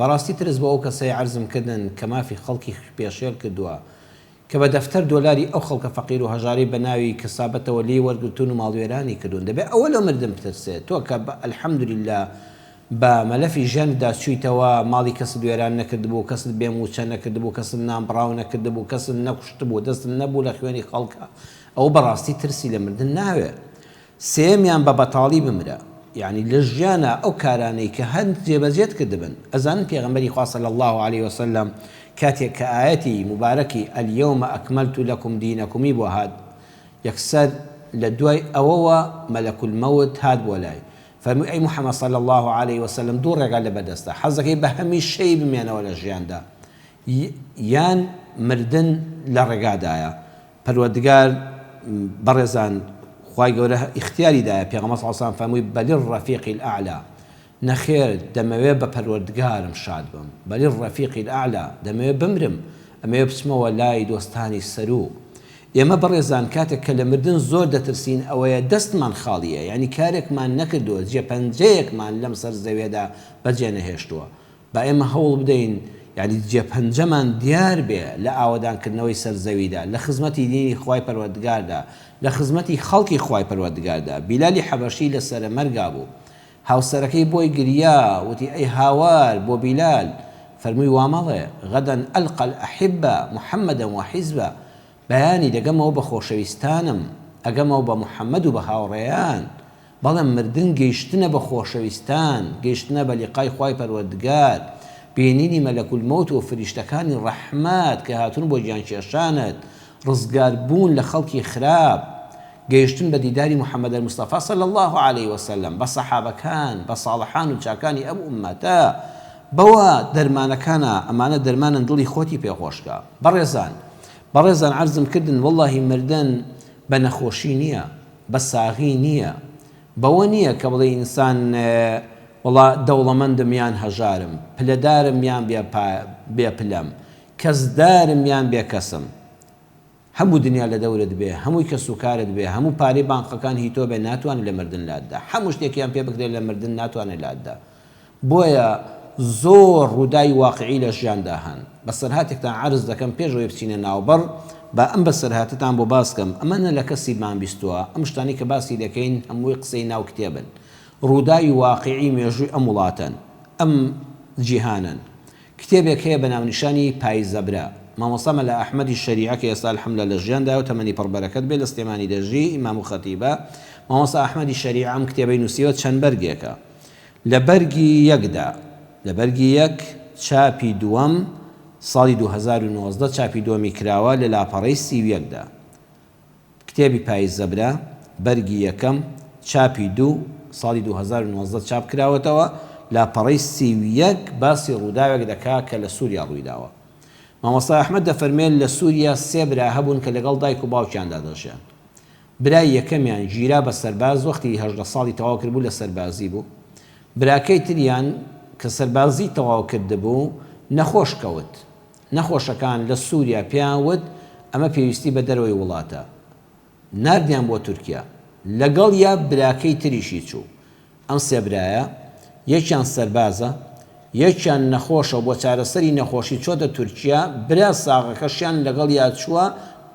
بەڕاستی ترس بۆ ئەو کەسەی عەرزم کردن کە مافی خەڵکی پێشێل کردووە، کە بە دەفتەر دۆلاری ئەو خەڵکە فەقیر و هەژارەی بە ناوی کەسابەتەوە لێی وەرگرتوون و ماڵوێرانی کردوون دەبێ ئەوە لە مردن بترسێ تۆ کە الحمدللە بە مەلەفی ژیانتدا چوویتەوە ماڵی کەست وێران نەکردبوو کەست بێ مووچە نەکردبوو کەست نانبڕاو نەکردبوو کەست نەکوشتبوو دەستت نەبوو لە خوێنی خەڵکا ئەوە بەڕاستی ترسی لە مردن ناوێ سێیەمیان بە بەتاڵی بمرە یەعنی لە ژیانا ئەو کارانەی کە هەن جێبەجێت کردبن ئەزانن پێغەمبەری خوا صلی اللە علیە وسلم کاتێک کە ئایەتی موبارەکی الیوم اکملت لکم دینکم ی بۆ هات یەکسەر لە دوای ئەوەوە ملک الموت هات بۆ لای فەرمووی ئەی محمد صلی اللە علیە وسلم دوو ڕێگات لەبەردەستە حەزەکەی بە هەمیشەیی بمێنەوە لە ژیاندا یان مردن لە ڕێگادایە پەروەردگار بەڕێزان خوای گەورە ئیختیاری دایە پێغەمبەر صلی اللە علیە وسلم فەرمووی بل الرفیق الاعلی نەخێر دەمەوێ بە پەروەردگارم شاد بم بل الرفیق الاعلی دەمەوێ بمرم ئەمەوێ بچمەوە لای دۆستانی سەروو ئێمە بەڕێزان کاتێک کە لە مردن زۆر دەترسین ئەوەیە دەستمان خاڵیە یانی کارێکمان نەکردووە جێ پەنجەیەکمان لەم سەر زەوێدا بەجێ نەهێشتووە با ئێمە هەوڵ بدەین یانی جێ پەنجەمان دیار بێ لە ئاوەدان کردنەوەی سەر زەویدا، لە خزمەتی دینی خوای پەروەردگاردا، لە خزمەتی خەڵکی خوای پەروەردگاردا. بیلالی حەبەشی لە سەرە مەرگا بوو. هاوسەرەکەی بۆی گریا، وتی ئەی هاوار بۆ بیلال، فەرمووی وا مەڵێ، غدا القی الاحبە محمدا وحزبە، بەیانی دەگەمەوە بە خۆشەویستانم، ئەگەمەوە بە محمد و بە هاوڕێیان. بەڵێ مردن گەیشتنە بە خۆشەویستان، گەیشتنە بە لیقای خوای پەروەردگار، بینینی مەلەک الموت و فریشتەکانی ڕەحمەت کە هاتوون بۆ گیانکێشانت، ڕزگار بوون لە خەڵکی خراپ، گەیشتن بە دیداری محمد المصطفی صلی اللە علیە وسلم، بە سەحابەکان، بە ساڵحان و چاکانی ئەم ئوممەتە، بەوە دەرمانەکانە، ئەمانە دەرمانن دڵی خۆتی پێ خۆشکە. بەڕێزان، بەڕێزان عەرزم کردن وەڵڵاهی مردن بە نەخۆشی نییە، بە ساغی نییە، بەوە نییە کە بڵێی ئینسان وەڵا دەوڵەمەندم یان هەژارم، پلەدارم یان بێ پلەم، کەسدارم یان بێ کەسم. هەموو دنیا لە دەورت بێ، هەمووی کەسوکارت بێ، هەموو پارەی بانقەکان هی تۆ بێ ناتوانێ لە مردن لاتدا. هەموو شتێکیان پێ بکرێ لە مردن ناتوانێ لاتدا. بۆیە زۆر ڕووداوی واقیعی لە ژیاندا هەن. بەسەرهاتێکتان عەرز دەکەم پێش ئەوەی بچینە ناوبڕ، با ئەم بەسەرهاتەتان بۆ باس کەم. ئەمە نە لە کەسی مان بیستووە، ئەم شتانەی کە باسی دەکەین هەمووی قسەی ناو کتێبن. ڕووداوی واقیعی مێژووی ئەم وڵاتەن، ئەم جیهانەن. کتێبێک هەیە بە ناونیشانی پایزەبرا. مامۆستا مەلا ئەحمەدی شەریعە کە ئێستا الحمدللە لە ژیاندایە و تەمەنی پڕ بەرەکەت بێ لە سلێمانی دەژی، ئیمام و خەتیبە. مامۆستا ئەحمەدی شەریعە ئەم کتێبەی نووسیوە چەند بەرگێکە. لە بەرگی یەکدا، لە بەرگی یەک، چاپی دووەم، ساڵی 2019 چاپی دووەمی کراوە، لە لاپەڕەی 31 دا. کتێبی پایزەبرا، بەرگی یەکەم، چاپی دوو، ساڵی 2019 چاپ کراوەتەوە، لاپەڕەی 31 باسی ڕووداوێک دەکا کە لە سووریا ڕوویداوە. مامۆستا ئەحمەد دەفەرمێ لە سووریا سێ برا هەبوون کە لەگەڵ دایک و باوکیاندا دەژیان. برای یەکەمیان گیرا بە سەرباز وەختی 18 ساڵی تەواو کردبوو لە سەربازی بوو. براکەی تریان کە سەربازی تەواو کردبوو نەخۆش کەوت. نەخۆشەکان لە سوریا پێیان وت ئەمە پێویستی بە دەرەوەی وڵاتە. ناردیان بۆ تورکیا. لەگەڵیا براکەی تریشی چوو. ئەم سێ برایە یەکیان سەربازە، یەکیان نەخۆشە و بۆ چارەسەری نەخۆشی چۆتە تورکیا، برا ساغەکەشیان لەگەڵیا چووە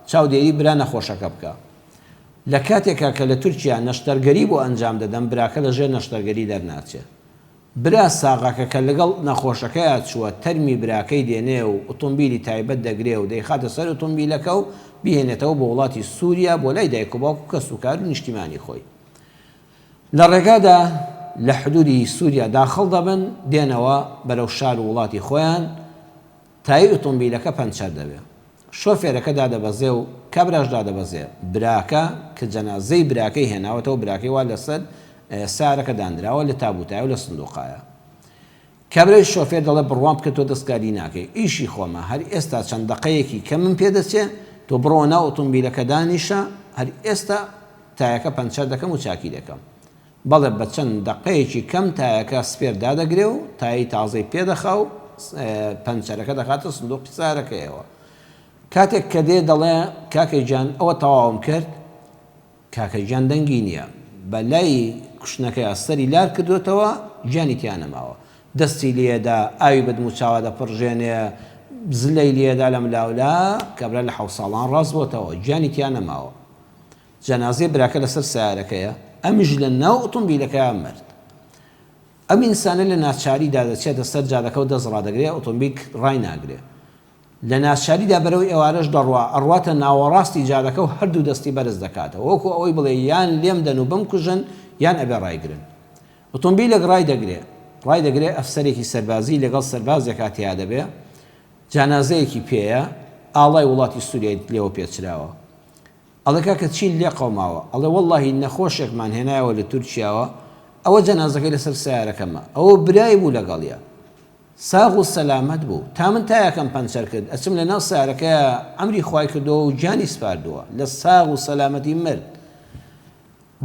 چاودێری برا نەخۆشەکە بکا. لە کاتێکا کە لە تورکیا نەشتەرگەری بۆ ئەنجام دەدەن براکە لە ژێر نەشتەرگەری دەرناچێ. برا ساغەکە کە لەگەڵ نەخۆشەکەیا چووە تەرمی براکەی دێنێ و ئوتومبیلی تایبەت دەگرێ و دەیخاتە سەر ئوتومبیلەکە و بیهێنێتەوە بۆ وڵاتی سوریا بۆ لای دایک و باوک و کەسوکار و نیشتیمانی خۆی. لە ڕێگادا لە حدودی سوریا داخڵ دەبن، دێنەوە بەرەو شار و وڵاتی خۆیان، تایەی ئۆتۆمبیلەکە پەنچەر دەبێ. شۆفێرەکە دادەبەزێ و کابراش دادەبەزێ، براکە کە جەنازەی براکەی هێناوەتەوە، براکەی وا لەسەر سەیارەکە داندراوە، لە تابوتایە و لە سندوقایە. کابرای شۆفێر دەڵێ بڕوام بکە تۆ دەستکاری ناکەی، ئیشی خۆمە، هەر ئێستا چەند دەقەیەکی کەمم پێ دەچێ، تۆ بڕۆوە ناو ئۆتۆمبیلەکە دانیشە، هەر ئێستا تایەکە پەنچەر دەکەم و چاکی دەکەم. بەڵێ بە چەند دەقەیەکی کەم تایەکە سپێر دادەگرێ و تایەی تازەی پێ دەخا و پەنچەرەکە دەخاتە سندوقی سارەکەیەوە. کاتێک کە دێ دەڵێ کاکە گیان ئەوە تەواوم کرد؟ کاکە گیان دەنگی نییە. بە لای کوشتنەکەیا سەری لار کردۆتەوە، گیانی تیا نەماوە. دەستی لێدا، ئاوی بە دموچاوا دەپڕژێنێ، زلەی لێدا لەملاولا، کابرا لە حەوساڵان ڕاست بۆتەوە، گیانی تیا نەماوە. جەنازەی براکە لەسەر سەیارەکەیە، ئەمیش لە ناو ئۆتۆمبیلەکەیا مرد. ئەم ئینسانە لە ناچاریدا دەچێتە سەر جادەکە و دەست ڕادەگرێ، ئۆتۆمبیل ڕایناگرێ. لە ناچاریدا بەرەو ئێوارەش دەڕوا، ئەڕواتە ناوەڕاستی جادەکە و هەردوو دەستی بەرز دەکاتەوە، وەکو ئەوەی بڵێ یان لێم دەن و بمکوژن، یان ئەبێ ڕایگرن. ئۆتۆمبیلێک ڕایدەگرێ، ڕایدەگرێ ئەفسەرێکی سەربازی لەگەڵ سەربازێکا تیا دەبێ، جانازەیەکی پێیە، ئاڵای وڵاتی سوریای لێوە پێچراوە. ئەڵێ کاکە چیت لێ قەوماوە؟ ئەڵێ وەڵڵاهی نەخۆشێکمان هێنایەوە لە تورکیاوە، ئەوە جەنازەکەی لەسەر سەیارەکەمە، ئەوە برای بوو لەگەڵیا، ساغ و سەلامەت بوو، تا من تایەکەم پەنچەر کرد، ئەچم لەناو سەیارەکەیا ئەمری خوای کردووە و گیانی سپاردووە، لە ساغ و سەلامەتی مرد.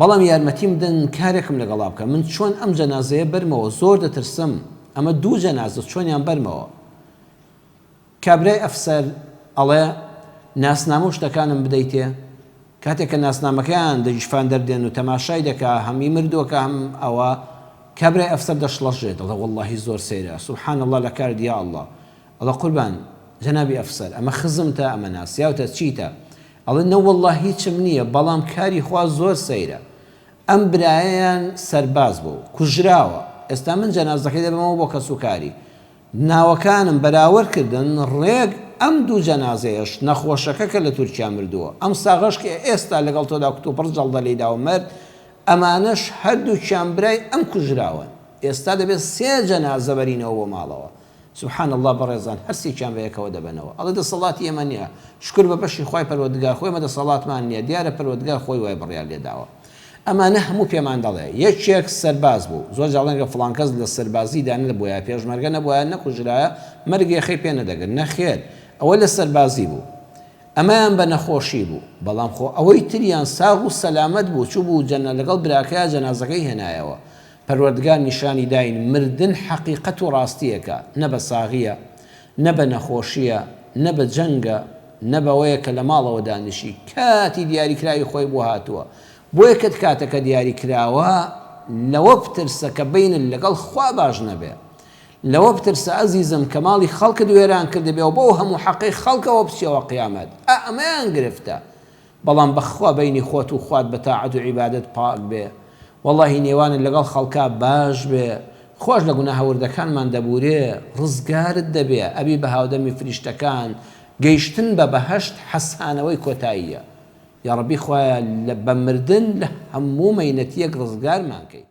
بەڵام یارمەتیم بدەن کارێکم لەگەڵا بکە، من چۆن ئەم جەنازەیە بەرمەوە، زۆر دەترسم، ئەمە دوو جەنازە چۆنیان بەرمەوە؟ کابرای ئەفسەر ئەڵێ، ناسنامە و شتەکانم بدەیتێ؟ کاتێک کە ناسنامەکەیان لە گیرفان دەردێن و تەماشای دەکا هەم ئی مردووەکە هەم ئەوە، کابرای ئەفسەر دەشڵەژێ دەڵێ وەڵڵاهی زۆر سەیرە، سبحان اللە لە کارت یا اللە. ئەڵێ قوربان جەنابی ئەفسەر ئەمە خزمتە، ئەمە ناسیاوتە، چیتە؟ ئەڵێ نەوەڵڵا هیچم نییە، بەڵام کاری خوا زۆر سەیرە. ئەم برایەیان سەرباز بوو، کوژراوە، ئێستا من جەنازەکەی دەبەمەوە بۆ کەسوکاری. ناوەکانم بەراورد کردن ڕێک ئەم دوو جەنازەیەش نەخۆشەکە کە لە تورکیا مردووە ئەم ساغەش کە ئێستا لەگەڵ تۆدا کتوپڕ جەڵدە لێیدا و مرد ئەمانەش هەردووکیان برای ئەم کوژراوەن ئێستا دەبێت سێ جەنازە بەرینەوە بۆ ماڵەوە سبحان اللە بەڕێزان هەرسێکیان بەیەکەوە دەبەنەوە ئەڵێ دەسەڵاتی ئێمە نییە شکر بە بەشی خوای پەروەردگار خۆ ئێمە دەسەڵاتمان نییە دیارە پەروەردگار خۆی وای بڕیار لێداوە ئەمانە هەموو پێمان دەڵێ یەکێک سەرباز بوو، زۆر جار ڕەنگە فڵان کەس لە سەربازیدا نەبوایە، پێشمەرگە نەبوایە نەکوژرایە، مەرگ یەخەی پێ نەدەگرت، نەخێر ئەوە لە سەربازی بوو، ئەمەیان بە نەخۆشی بوو، بەڵام خۆ ئەوەی تریان ساغ و سەلامەت بوو، چووبوو جەنە لەگەڵ براکەیا جەنازەکەی هێنایەوە. پەروەردگار نیشانی داین مردن حەقیقەت و ڕاستییەکە، نە بە ساغییە، نە بە نەخۆشییە، نە بە جەنگە، نە بەوەیە کە لە ماڵەوە دانیشی، کاتی دیاریکراوی خۆی بۆ هاتووە، بۆیە کە کاتەکە دیاری کراوە لەوە بترسە کە بەینت لەگەڵ خوا باش نەبێ، لەوە بترسە ئەزیزم کە ماڵی خەڵکت وێران کردبێ و بەو هەموو حەقەی خەڵکەوە بچیەوە قیامەت، ئا ئەمەیان گرفتە، بەڵام بەخوا بەینی خۆت و خوات بە تاعەت و عیبادەت پاک بێ وەڵاهی نێوانت لەگەڵ خەڵکا باش بێ خواش لە گوناهە وردەکانمان دەبورێ ڕزگارت دەبێ ئەبی بە هاودەمی فریشتەکان گەیشتن بە بەهەشت حەسانەوەی کۆتاییە یاڕەبی خوایە لە بە مردن لە هەموو مەینەتیەک ڕزگارمان کەی.